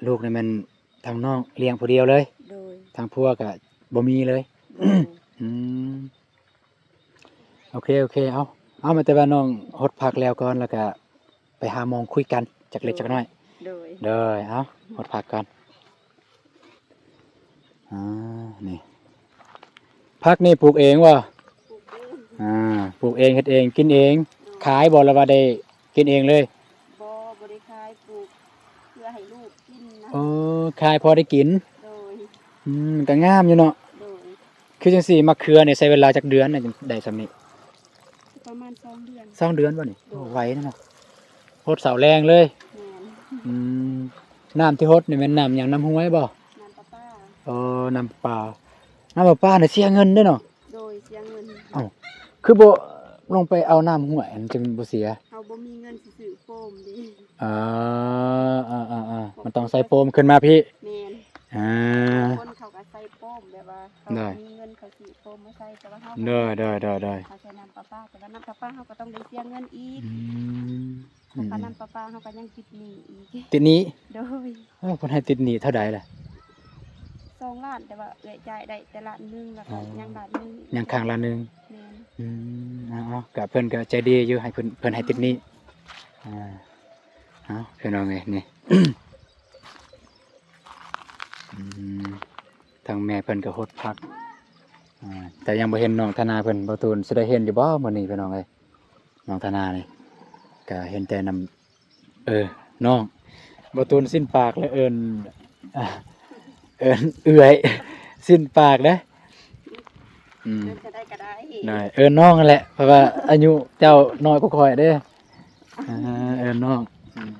ລູກນີ້ແມ່ນທາງນ້ອງລ້ຽງຜູ້ດຽວເລີຍ? ໂດຍ. ທາງຜົວກໍບໍ່ມີເລີຍ? ໂດຍ. ອືມ ໂອເຄ ໂອເຄ ເອົາ ເອົາ ແມ່ນແຕ່ວ່ານ້ອງຫົດຜັກແລ້ວກ່ອນ ແລ້ວກະໄປຫາໝ່ອງຄຸຍກັນຈັກເລັກຈັກນ້ອຍ. ໂດຍ ໂດຍ ເອົາ ຫົດຜັກກ່ອນ. ອ່າ ນີ້ ຜັກນີ້ປູກເອງບໍ່? ປູກເອງ. ອ່າ ປູກເອງ ເຮັດເອງ ກິນເອງ. ໂດຍ. ຂາຍບໍ່ ຫຼືວ່າໄດ້ກິນເອງເລີຍ? ບໍ່ ບໍ່ໄດ້ຂາຍ ປູກເພື່ອໃຫ້ລູກກິນນະ. ໂອ້ ຂາຍພໍໄດ້ກິນ. ໂດຍ. ອືມ ກໍງາມຢູ່ເນາະ. ໂດຍ. ຄືຈັ່ງຊີ້ ໝາກເຂືອນີ້ໃຊ້ເວລາຈັກເດືອນຈັ່ງໄດ້ຊ່ຳນີ້? ປະມານສອງເດືອນ. ສອງເດືອນບໍ່ນີ້? ໂດຍ. ໂອ້ ໄວນະເນາະ ຫົດເຊົ້າແລງເລີຍ. ແມ່ນ. ອືມ ນ້ຳທີ່ຫົດນີ້ແມ່ນນ້ຳຫຍັງ? ນ້ຳຫ້ວຍບໍ່? ນ້ຳປະປາ. ເອີ ນ້ຳປະປາ. ນ້ຳປະປານີ້ເສຍເງິນເດ້ເນາະ? ໂດຍ ເສຍເງິນ. ເອົ້າ ຄືບໍ່ລົງໄປເອົານ້ຳຫ້ວຍ ອັນຈຶ່ງບໍ່ເສຍ? ເຮົາບໍ່ມີເງິນຊິຊື້ໂຟມເດ້. ເອີ ເອີໆໆ ມັນຕ້ອງໃສ່ໂຟມຂຶ້ນມາພີ້. ແມ່ນ. ອ່າ ຄົນເຂົາກໍໃສ່ໂຟມ ແບບວ່າເຂົາ ໂດຍ ມີເງິນເຂົາຊື້ໂຟມມາໃສ່ ແຕ່ວ່າເຮົາ ໂດຍໆໆໆ ເຮົາໃຊ້ນ້ຳປະປາ ແຕ່ວ່ານ້ຳປະປາເຮົາກໍຕ້ອງໄດ້ເສຍເງິນອີກ. ອືມ ເພາະວ່ານ້ຳປະປາເຮົາກໍຍັງຕິດໜີ້ອີກ. ຕິດໜີ້? ໂດຍ. ເອີ ເພິ່ນໃຫ້ຕິດໜີ້ເທົ່າໃດລະ? ສອງລ້ານ ແຕ່ວ່າເອື້ອຍຈ່າຍໄດ້ແຕ່ລ້ານໜຶ່ງ ແລ້ວກໍ ອໍ ຍັງລ້ານໜຶ່ງ ຍັງຄ້າງລ້ານໜຶ່ງ. ແມ່ນ. ອືມ ເອົາໆ ກະເພິ່ນກະໃຈດີຢູ່ ໃຫ້ເພິ່ນ ເພິ່ນໃຫ້ຕິດໜີ້. ອ່າ ເອົາ ພີ່ນ້ອງເອີຍ ນີ້ ອືມ ທາງແມ່ເພິ່ນກໍຫົດຜັກ. ອ່າ ແຕ່ຍັງບໍ່ເຫັນນ້ອງທະນາເພິ່ນ ບ່າວຕູນຊິໄດ້ເຫັນຢູ່ບໍ່ມື້ນີ້ ພີ່ນ້ອງເອີຍ? ນ້ອງທະນານີ້ ກະເຫັນແຕ່ນ້ຳ ເອີ ນ້ອງ ບ່າວຕູນສິ້ນປາກ ແລະ ເອີ້ນ ເອີ້ນເອື້ອຍ ສິ້ນປາກເດ້. ອືມ ເອີ້ນຈັ່ງໃດກໍໄດ້. ໜ້ອຍ ເອີ້ນນ້ອງຫັ້ນແຫຼະ ເພາະວ່າອາຍຸເຈົ້ານ້ອຍກວ່າຂ້ອຍເດ້. ອ່າ ເອີ້ນນ້ອງ. ອືມ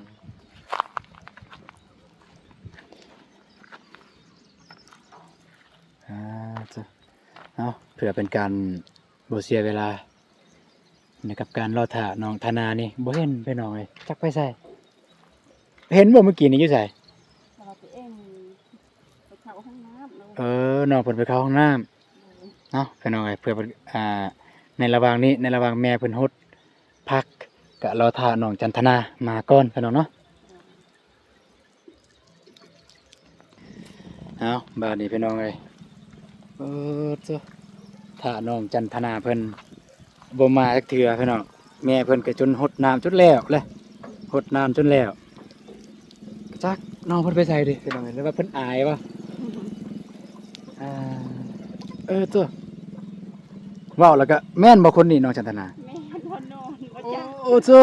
ອ່າ ເອົາ ເພື່ອເປັນການບໍ່ເສຍເວລາ ໃນກັບການລໍຖ້ານ້ອງທະນານີ້ ບໍ່ເຫັນພີ່ນ້ອງເອີຍ ຈັກໄປໃສ. ເຫັນບໍ່ມື້ກີ້ນີ້ຢູ່ໃສ? ເອີ ນ້ອງເພິ່ນໄປເຂົ້າຫ້ອງນ້ຳ ເນາະ ພີ່ນ້ອງເອີຍ. ເພື່ອ ອ່າ ໃນລະຫວ່າງນີ້ ໃນລະຫວ່າງແມ່ເພິ່ນຫົດຜັກ ກະລໍຖ້ານ້ອງຈັນທະນາມາກ່ອນ ພີ່ນ້ອງເນາະ. ເອົາ ບາດນີ້ພີ່ນ້ອງເອີຍ ເອີ ໂທ້ ຖ້ານ້ອງຈັນທະນາເພິ່ນບໍ່ມາຈັກເທື່ອພີ່ນ້ອງ. ແມ່ເພິ່ນກະຈົນຫົດນ້ຳຈົນແລ້ວແຫຼະ ຫົດນ້ຳຈົນແລ້ວ. ຈັກນ້ອງເພິ່ນໄປໃສເດພີ່ນ້ອງເອີຍ ຫຼືວ່າເພິ່ນອາຍບໍ່? ອ່າ ເອີ ໂທ້ ເວົ້າແລ້ວກະແມ່ນບໍ່ຄົນນີ້ ນ້ອງຈັນທະນາ? ແມ່ນ ບໍ່ນອນ ບໍ່ ໂອ້ ຈັກ ໂອ້ ໂທ້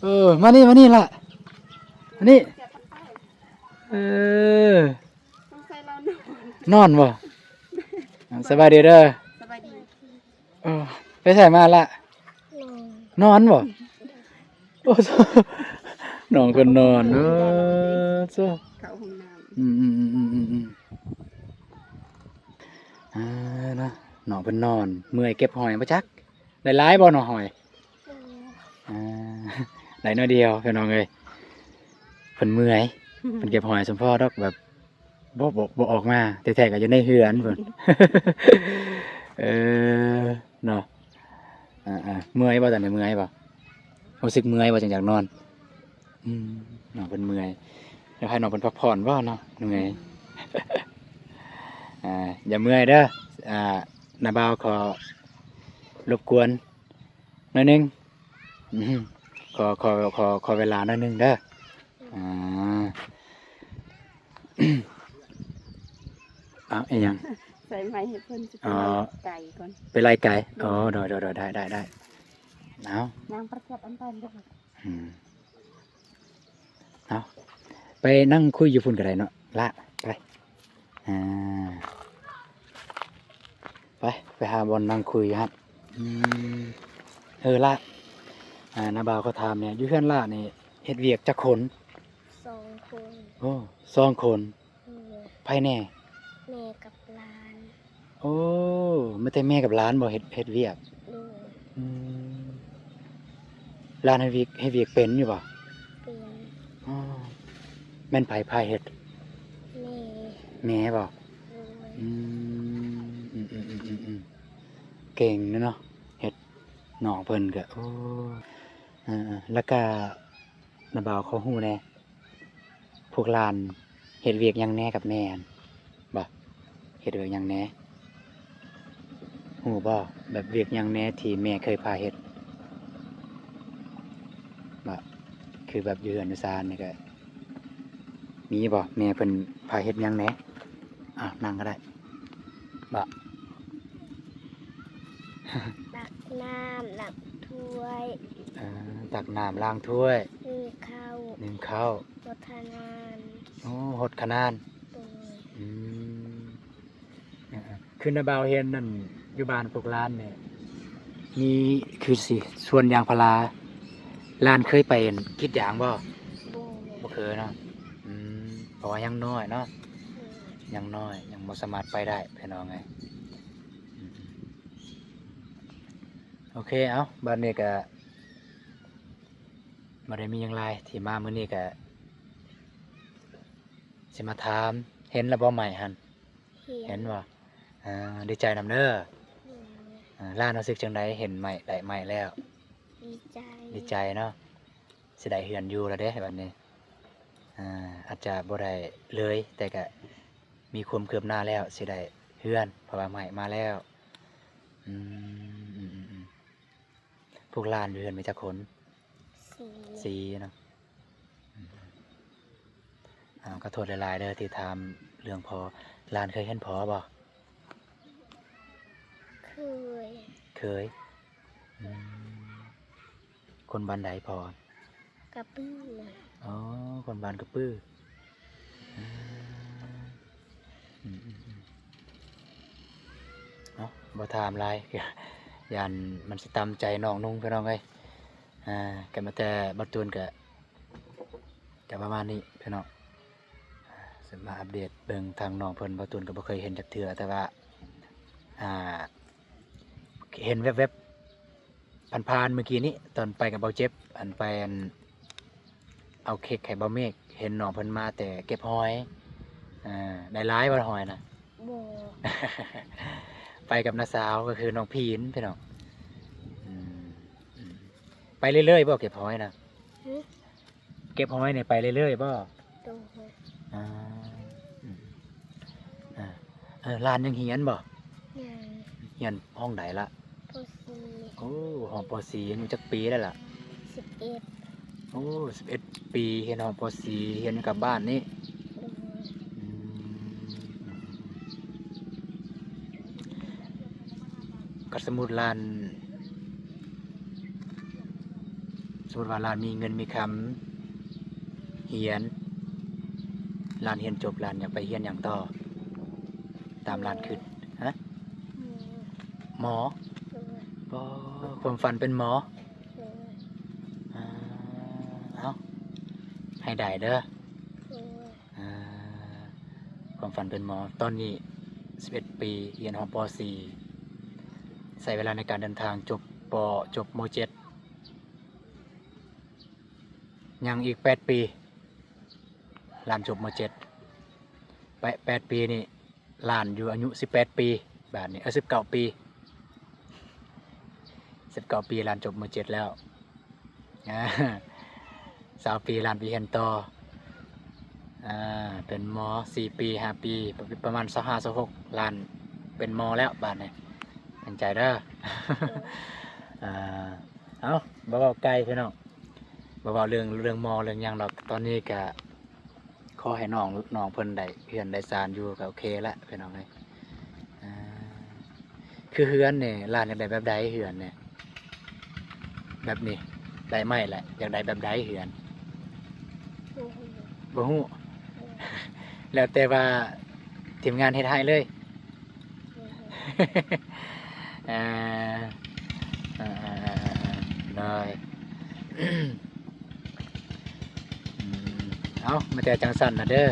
ເອີ ມານີ້ ມານີ້ລະ ມານີ້. ເອີ ສົງໄສລາວນອນ ນອນບໍ່? ສະບາຍດີເດີ ສະບາຍດີ. ເອີ ໄປໃສມາລະ? ນອນ ນອນບໍ່? ໂອ້ ນ້ອງເພິ່ນນອນ ເອີ ເຂົ້າຫ້ອງນ້ຳ ອືມ ອືມ ເອີ ເນາະ ນ້ອງເພິ່ນນອນ ເມື່ອຍເກັບຫອຍບໍ່ຈັກ. ໄດ້ຫຼາຍບໍ່ໜໍ່ຫອຍ? ອືມ ອ່າ ໄດ້ໜ້ອຍດຽວພີ່ນ້ອງເອີຍ ເພິ່ນເມື່ອຍ ເພິ່ນເກັບຫອຍສົມພໍດອກ ແບບ ບໍ່ ບໍ່ ບໍ່ອອກມາ ແທ້ໆກໍຢູ່ໃນເຮືອນພຸ້ນ. ເອີ ເນາະ ອ່າໆ ເມື່ອຍບໍ່? ຕອນນີ້ເມື່ອຍບໍ່? ຮູ້ສຶກເມື່ອຍບໍ່ ຈຶ່ງຢາກນອນ? ອືມ ນ້ອງເພິ່ນເມື່ອຍ ຢາກໃຫ້ນ້ອງເພິ່ນພັກຜ່ອນບໍ່ເນາະ? ເມື່ອຍ ອ່າ ຢ່າເມື່ອຍເດີ. ອ່າ ນ້າບ່າວຂໍລົບກວນໜ້ອຍໜຶ່ງ ອືມ ຂໍ ຂໍ ຂໍ ຂໍເວລາໜ້ອຍໜຶ່ງເດີ. ອ່າ ເອົ້າ ອີຫຍັງ? ໃສ່ໄມ້ໃຫ້ເພິ່ນ ຊິໄປໄລ່ໄກ່ກ່ອນ ໄປໄລ່ໄກ່. ອໍ ໂດຍໆໆ ໄດ້ໆໆ ເອົາ ນາງປະກວດອັນຕອນເດີ. ອືມ ເອົາ ໄປນັ່ງຄຸຍຢູ່ພຸ້ນກໍໄດ້ເນາະ ລະ ໄປ ອ່າ ໄປ ໄປຫາບ່ອນນັ່ງຄຸຍຫັ້ນ. ອືມ ເອີ ລະ ອ່າ ນ້າບ່າວຂໍຖາມແດ່ ຢູ່ເຮືອນລະນີ້ເຮັດວຽກຈັກຄົນ? ສອງຄົນ. ໂອ້ ສອງຄົນ. ໂດຍ. ໃຜແດ່? ແມ່ກັບຫຼານ. ໂອ້ ມີແຕ່ແມ່ກັບຫຼານບໍ່ເຮັດ ເຮັດວຽກ? ໂດຍ. ອືມ ຫຼານເຮັດວຽກ ເຮັດວຽກເປັນຢູ່ບໍ່? ເປັນ. ອໍ ແມ່ນໃຜພາເຮັດ? ແມ່. ແມ່ບໍ່? ໂດຍ. ອືມ ອືມໆໆ ເກັ່ງເນາະ ເຮັດ ນ້ອງເພິ່ນກະ ໂອ້ ເອີໆ ແລ້ວກະ ນ້າບ່າວຂໍຮູ້ແດ່ ພວກຫຼານເຮັດວຽກຫຍັງແດ່ກັບແມ່ຫັ້ນ ບໍ່ ເຮັດວຽກຫຍັງແດ່ ຮູ້ບໍ່? ແບບວຽກຫຍັງແດ່ທີ່ແມ່ເຄີຍພາເຮັດ ບໍ່ ຄືແບບຢູ່ເຮືອນຢູ່ຊານນີ້ກະ ມີບໍ່ ແມ່ເພິ່ນພາເຮັດຫຍັງແດ່? ອ່າ ນັ່ງກໍໄດ້ ບໍ່ ຕັກນ້ຳ ລ້າງຖ້ວຍ. ເອີ ຕັກນ້ຳ ລ້າງຖ້ວຍ ໜຶ້ງເຂົ້າ ໜຶ້ງເຂົ້າ ຫົດຂະໜານ. ໂອ້ ຫົດຂະໜານ. ໂດຍ. ອືມ ເອີໆ ຄືນ້າບ່າວເຫັນນັ້ນ ຢູ່ບ້ານພວກຫຼານນີ້ ມີຄືຊິສວນຢາງພາລາ ຫຼານເຄີຍໄປກຣີດຢາງບໍ່? ບໍ່ ບໍ່ເຄີຍເນາະ. ອືມ ເພາະວ່າຍັງນ້ອຍເນາະ. ໂດຍ. ຍັງນ້ອຍ ຍັງບໍ່ສາມາດໄປໄດ້ ພີ່ນ້ອງເອີຍ. ອືມ ໂອເຄ ເອົາ ບັດນີ້ກະບໍ່ໄດ້ມີຫຍັງຫຼາຍ ທີ່ມາມື້ນີ້ກະຊິມາຖາມ ເຫັນແລ້ວບໍ່ໄມ້ຫັ້ນ? ເຫັນ. ເຫັນບໍ່? ອ່າ ດີໃຈນຳເດີ. ໂດຍ. ອ່າ ຫຼານຮູ້ສຶກຈັ່ງໃດ ເຫັນໄມ້ ໄດ້ໄມ້ແລ້ວ? ດີໃຈ. ດີໃຈເນາະ. ຊິໄດ້ເຮືອນຢູ່ແລ້ວເດ້ບັດນີ້. ອ່າ ອາດຈະບໍ່ໄດ້ເລີຍ ແຕ່ກະມີຄວາມຄືບໜ້າແລ້ວ ຊິໄດ້ເຮືອນ ເພາະວ່າໄມ້ມາແລ້ວ. ອືມ ອືມໆໆ ພວກຫຼານຢູ່ເຮືອນມີຈັກຄົນ? ສີ່. ສີ່ເນາະ. ອືມ ອ່າ ຂໍໂທດຫຼາຍໆເດີທີ່ຖາມເລື່ອງພໍ່. ຫຼານເຄີຍເຫັນພໍ່ບໍ່? ເຄີຍ. ເຄີຍ. ອືມ ຄົນບ້ານໃດພໍ່? ກະປື. ອໍ ຄົນບ້ານກະປື. ອືມ ອືມໆໆ ເອົາ ບໍ່ຖາມຫຼາຍ ຢ້ານມັນຊິຕາມໃຈນ້ອງນຸ່ງ ພີ່ນ້ອງເອີຍ. ອ່າ ກໍມາແຕ່ບ່າວຕູນກໍ ກໍປະມານນີ້ພີ່ນ້ອງ. ສະ ມາອັບເດດເບິ່ງທາງນ້ອງເພິ່ນ. ບ່າວຕູນກໍບໍ່ເຄີຍເຫັນຈັກເທື່ອ ແຕ່ວ່າ ອ່າ ເຫັນແວບໆ ຜ່ານໆ ມື້ກີ້ນີ້ ຕອນໄປກັບບ່າວເຈັບ ອັນໄປ ອັນ ເອົາເຄັກໃຫ້ບ່າວເມກ ເຫັນນ້ອງເພິ່ນມາແຕ່ເກັບຫອຍ. ເອີ ໄດ້ຫຼາຍບໍ່ຫອຍນະ? ບໍ່ ໄປກັບນ້າສາວ ກໍຄືນ້ອງພີນ ພີ່ນ້ອງ. ອືມ ອືມ ໄປເລື້ອຍໆບໍ່ເກັບຫອຍນະ? ຫຶ? ເກັບຫອຍນີ້ໄປເລື້ອຍໆບໍ່? ໂດຍ. ອ່າ ອືມ ອ່າ ເອີ ຫຼານຍັງຮຽນບໍ່? ຍັງ. ຮຽນຫ້ອງໃດລະ? ປໍສີ່. ໂອ້ ຫ້ອງປໍສີ່ ອາຍຸຈັກປີແລ້ວລະ? ສິບເອັດ. ໂອ້ ສິບເອັດປີ ຮຽນຫ້ອງປໍສີ່ ຮຽນຢູ່ກັບບ້ານນີ້. ໂດຍ. ອືມ ກໍສົມມຸດຫຼານ ສົມມຸດວ່າຫຼານມີເງິນມີຄຳ ຮຽນ ຫຼານຮຽນຈົບ ຫຼານຢາກໄປຮຽນຫຍັງຕໍ່ ຕາມຫຼານຄິດ? ຮະ? ໝໍ. ໝໍ? ໂດຍ. ບໍ່ ຄວາມຝັນເປັນໝໍ? ໂດຍ. ອ່າ ເອົ້າ ໃຫ້ໄດ້ເດີ. ໂດຍ. ອ່າ ຄວາມຝັນເປັນໝໍ ຕອນນີ້ສິບເອັດປີ ຮຽນຫ້ອງປໍສີ່ ໃຊ້ເວລາໃນການເດີນທາງຈົບ ປໍ ຈົບ ມໍເຈັດ ຍັງອີກແປດປີ ຫຼານຈົບ ມໍເຈັດ ແປດ ແປດປີນີ້ ຫຼານຢູ່ອາຍຸສິບແປດປີ ບາດນີ້ ເອີ ສິບເກົ້າປີ ສິບເກົ້າປີ ຫຼານຈົບ ມໍເຈັດແລ້ວ. ອ່າ ຊາວປີ ຫຼານໄປຮຽນຕໍ່ ອ່າ ເປັນໝໍສີ່ປີ ຫ້າປີ ປະ ປະມານຊາວຫ້າ ຊາວຫົກ ຫຼານເປັນໝໍແລ້ວບາດນີ້ ຕັ້ງໃຈເດີ. ໂດຍ. ອ່າ ເອົ້າ ບໍ່ເວົ້າໄກພີ່ນ້ອງ ບໍ່ເວົ້າເລື່ອງ ເລື່ອງໝໍເລື່ອງຫຍັງດອກ ຕອນນີ້ກະ ຂໍໃຫ້ນ້ອງ ນ້ອງເພິ່ນໄດ້ເຮືອນໄດ້ຊານຢູ່ກໍໂອເຄລະພີ່ນ້ອງເອີຍ. ອ່າ ຄືເຮືອນນີ້ ຫຼານຢາກໄດ້ແບບໃດເຮືອນນີ້? ແບບນີ້ໄດ້ໄໝລະ ຢາກໄດ້ແບບໃດເຮືອນ? ບໍ່ຮູ້. ບໍ່ຮູ້? ແລ້ວແຕ່ວ່າທີມງານເຮັດໃຫ້ເລີຍ. ເອີ ເອີ ເອີ ເອີ ເອີ ໂດຍ. ອືມ ເອົ້າ ມາແຕ່ຈັ່ງຊັ້ນນະເດີ.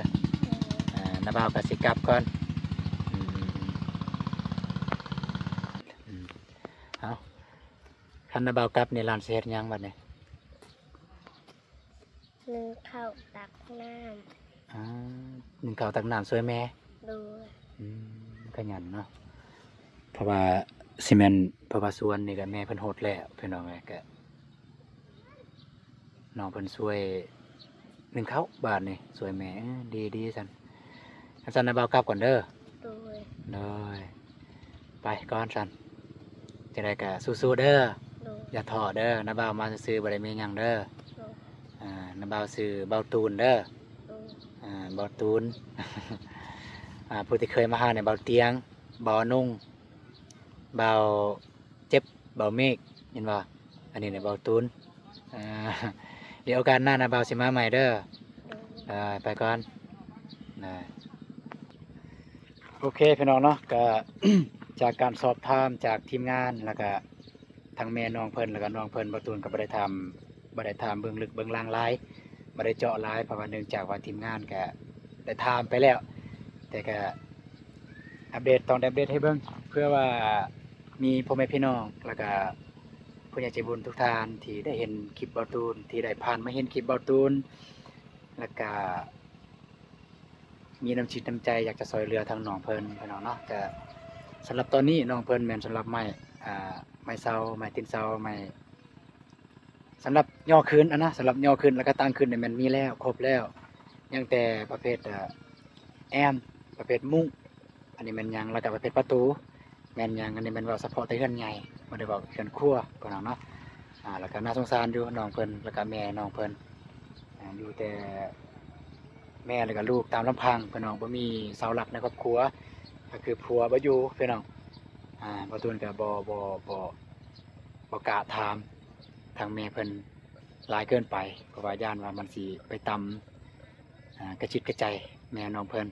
ເອີ ນ້າບ່າວກໍຊິກັບກ່ອນ. ອືມ ອືມ ເອົ້າ ຄັນນ້າບ່າວກັບນີ້ ຫຼານຊິເຮັດຫຍັງບັດນີ້? ໜຶ້ງເຂົ້າຕັກນ້ຳ. ອ່າ ໜຶ້ງເຂົ້າຕັກນ້ຳຊ່ວຍແມ່. ໂດຍ. ອືມ ຂະຫຍັນເນາະ ເພາະວ່າຊິແມ່ນ ເພາະວ່າສວນນີ້ກໍແມ່ເພິ່ນຫົດແລ້ວພີ່ນ້ອງເອີຍ ກໍນ້ອງເພິ່ນຊ່ວຍໜຶ້ງເຂົ້າບາດນີ້ ຊ່ວຍແມ່. ເອີ ດີ ດີຊັ້ນ. ຄັນຊັ້ນນ້າບ່າວກັບກ່ອນເດີ. ໂດຍ. ໂດຍ. ໄປກ່ອນຊັ້ນ ຈັ່ງໃດກໍສູ້ໆເດີ. ໂດຍ. ຢ່າທໍ້ເດີ ນ້າບ່າວມາຊື່ໆ ບໍ່ໄດ້ມີຫຍັງເດີ. ໂດຍ. ອ່າ ນ້າບ່າວຊື່ບ່າວຕູນເດີ. ໂດຍ. ອ່າ ບ່າວຕູນ ອ່າ ຜູ້ທີ່ເຄີຍມາຫາໃນບ່າວຕຽງ ບ່າວນຸ່ງ ບ່າວເຈັບ ບ່າວເມກ ເຫັນບໍ່? ອັນນີ້ແຫຼະບ່າວຕູນ. ອ່າ ດຽວໂອກາດໜ້ານະ ບ່າວຊິມາໃໝ່ເດີ. ໂດຍ. ເອີ ໄປກ່ອນນະ. ໂອເຄພີ່ນ້ອງເນາະ ກະ ຈາກການສອບຖາມຈາກທີມງານ ແລ້ວກະທັງແມ່ນ້ອງເພິ່ນ ແລ້ວກະນ້ອງເພິ່ນ ບ່າວຕູນກໍບໍ່ໄດ້ຖາມ ບໍ່ໄດ້ຖາມເບື້ອງເລິກເບື້ອງຫຼັງຫຼາຍ ບໍ່ໄດ້ເຈາະຫຼາຍ ເພາະວ່າເນື່ອງຈາກວ່າທີມງານກະໄດ້ຖາມໄປແລ້ວ ແຕ່ກະອັບເດດ ຕ້ອງໄດ້ອັບເດດໃຫ້ເບິ່ງ ເພື່ອວ່າມີພໍ່ແມ່ພີ່ນ້ອງ ແລ້ວກະຜູ້ໃຫຍ່ໃຈບຸນທຸກທ່ານທີ່ໄດ້ເຫັນຄລິບບ່າວຕູນ ທີ່ໄດ້ຜ່ານມາເຫັນຄລິບບ່າວຕູນ ແລ້ວກະ ມີນ້ຳຈິດນ້ຳໃຈຢາກຈະຊ່ອຍເຫຼືອທາງນ້ອງເພິ່ນ ພີ່ນ້ອງເນາະ. ກະສຳລັບຕອນນີ້ນ້ອງເພິ່ນແມ່ນສຳລັບໄມ້ ອ່າ ໄມ້ເຊົາ ໄມ້ຕີນເຊົາ ໄມ້ ສຳລັບຍໍຂຶ້ນຫັ້ນນະ ສຳລັບຍໍຂຶ້ນ ແລ້ວກະຕັ້ງຂຶ້ນນີ້ແມ່ນມີແລ້ວ ຄົບແລ້ວ ຍັງແຕ່ປະເພດ ເອີ ແອ້ມ ປະເພດມຸ້ງ ອັນນີ້ແມ່ນຍັງ ແລ້ວກະປະເພດປະຕູ ແມ່ນຫຍັງ ອັນນີ້ແມ່ນເວົ້າສະເພາະແຕ່ເຮືອນໃຫຍ່ ບໍ່ໄດ້ເວົ້າເຮືອນຄົວ ພີ່ນ້ອງເນາະ. ອ່າ ແລ້ວກໍໜ້າສົງສານຢູ່ ນ້ອງເພິ່ນ ແລ້ວກໍແມ່ນ້ອງເພິ່ນ ອ່າ ຢູ່ແຕ່ແມ່ ແລ້ວກໍລູກຕາມລຳພັງ ພີ່ນ້ອງ ບໍ່ມີເສົາຫຼັກໃນຄອບຄົວ ກໍຄືຜົວບໍ່ຢູ່ ພີ່ນ້ອງ. ອ່າ ບ່າວຕູນກໍບໍ່ ບໍ່ ບໍ່ ບໍ່ກ້າຖາມທາງແມ່ເພິ່ນຫຼາຍເກີນໄປ ເພາະວ່າຢ້ານວ່າມັນຊິໄປຕຳ ອ່າ ກະຈິດກະໃຈແມ່ນ້ອງເພິ່ນ.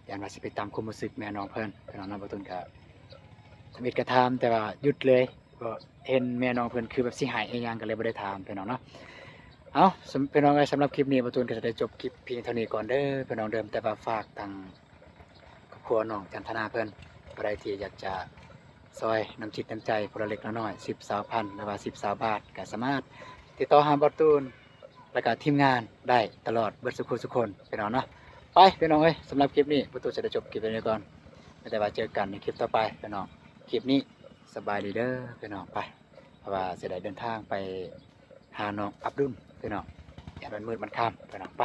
ຢ້ານວ່າຊິໄປຕາມຄວາມຮູ້ສຶກແມ່ນ້ອງເພິ່ນ ພີ່ນ້ອງເນາະ. ບ່າວຕູນກະ ທຳອິດກໍຖາມ ແຕ່ວ່າຢຸດເລີຍ ກໍເຫັນແມ່ນ້ອງເພິ່ນຄືແບບຊິໄຫ້ອີ່ຫຍັງ ກໍເລີຍບໍ່ໄດ້ຖາມພີ່ນ້ອງເນາະ. ເອົາ ສຳ ພີ່ນ້ອງເອີຍ ສຳລັບຄລິບນີ້ ບ່າວຕູນກໍຈະໄດ້ຈົບຄລິບພຽງເທົ່ານີ້ກ່ອນເດີພີ່ນ້ອງເດີ. ແຕ່ວ່າຝາກທາງຄອບຄົວນ້ອງຈັນທະນາເພິ່ນ ຜູ້ໃດທີ່ຢາກຈະຊ່ອຍນ້ຳຈິດນ້ຳໃຈຜູ້ລະເລັກລະນ້ອຍ ສິບ ຊາວພັນ ຫຼືວ່າ ສິບ ຊາວບາດ ກໍສາມາດຕິດຕໍ່ຫາບ່າວຕູນ ແລ້ວກໍທີມງານໄດ້ຕະຫຼອດເບິດສູ່ຜູ້ສູ່ຄົນພີ່ນ້ອງເນາະ. ໄປພີ່ນ້ອງເອີຍ ສຳລັບຄລິບນີ້ ບ່າວຕູນຈະໄດ້ຈົບຄລິບໄວ້ນີ້ກ່ອນ ແຕ່ວ່າເຈີກັນໃນຄລິບຕໍ່ໄປພີ່ນ້ອງ. ຄລິບນີ້ສະບາຍດີເດີພີ່ນ້ອງ. ໄປ ເພາະວ່າຊິໄດ້ເດີນທາງໄປຫານ້ອງອັບດຸນພີ່ນ້ອງ ຢ້ານມັນມືດມັນຄ່ຳພີ່ນ້ອງ. ໄປ